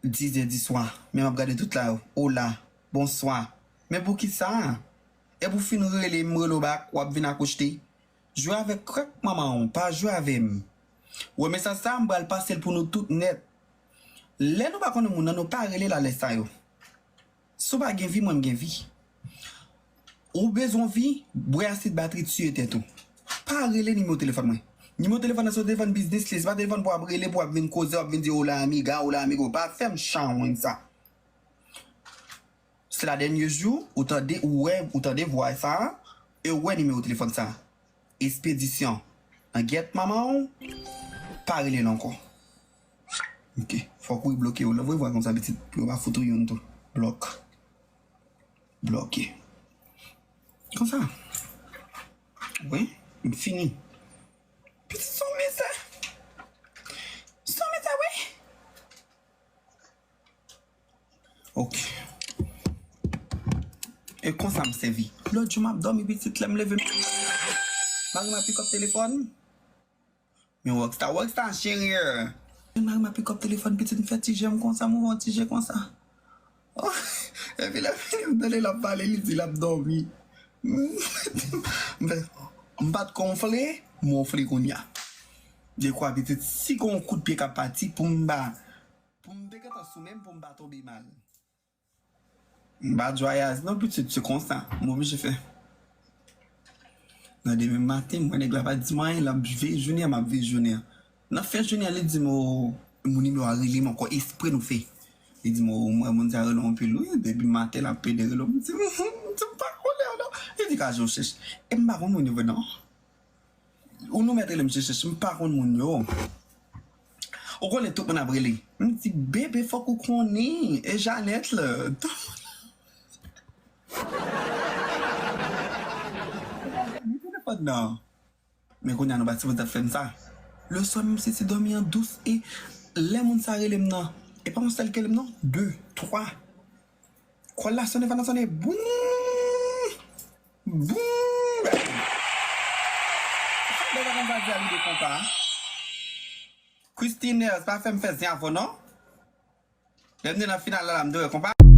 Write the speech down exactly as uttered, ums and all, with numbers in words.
Dizè di swa, men m ap gade tout la yo. Ola, bonswa. Men poukisa? Epi w fin rele m, rele w bak, w ap vin akochte. Jwe avèk krèk manman w, pa jwe avè m. Wè mesaj sa, m pral pase l pou nou tout nèt. Lè nou pa konnen moun nan, nou pa rele l a lè sa yo. Si w pa gen vi, mwen m gen vi. Ou bezwen vi, bwè asid batri, tiye tèt ou. Pa rele nimewo telefòn mwen. Nimewo telefòn nan se yon telefòn biznis li, se pa telefòn pou w ap rele, pou w ap vin koze, w ap vin di, "Hola amiga, hola amigo." Pa fè m chawony sa. Se la dènye jou, ou tande, ou wè, ou tande vwa sa, e ou wè nimewo telefòn sa. Espedisyon. Nan gyèt manman w, pa rele l ankò. Ok, fòk ou bloke yo. Lè w voye vwa konsa, pitit, pou yo pa fout ou youn tou. Blòk. Bloke. Konsa. Wi, m fini. Pitit, se yon mizè. Se yon mizè, wi. Ok. E konsa m sèvi. Lòt jou m ap dòmi, pitit, lè m leve m, mari m ap pikòp telefòn. Men Rockstar, Rockstar cheri. Mari m ap pikòp telefòn, pitit, m fè ti je m konsa, m ouvè yon ti je konsa. Epi lè fini m tande l ap pale, li di l ap dòmi. M fè, m pa t konfle, m wonfle kounye a. Dekwa pitit, si gon kout pye k ap pati pou m ba, pou m te gentan sou men m, pou m pa tonbe mal. M pa djwayaz non pitit, se konsa m oblije fè. Nan demen maten, m wè nèg la pa di m anyen, l ap veye jounen an, m ap veye jounen an. Nan fen jounen an, li di m, "O, moun nimewo a rele m ankò, espre nou fè." Li di m, "O, m wè moun sa rele w anpil wi, depi maten l ap pede rele w." M di, "M di m pa konnen non." Li di, "Ka jan w chèche." E m pa konn moun yo vre non. Ou nou mèt rele m chèche, m pa konn moun yo. Ou konnen tout moun ap rele. M di, "Bebe, fòk ou konnen, e Janèt la." Tout moun ap rele telefòn nan. Men kounye a nou pa sipoze ap fè m sa. Leswa m sesi dòmi an dous e lè moun sa rele m nan. E pa yon sèl ke rele m non, de, twa. Kòl la sonnen, fè nan sonnen. Boum! Boum! Sa bèl konsa di a li de konpa. Christine, pa fè m fè zen avè w non. Lè m te nan final la, la m te wè konpa.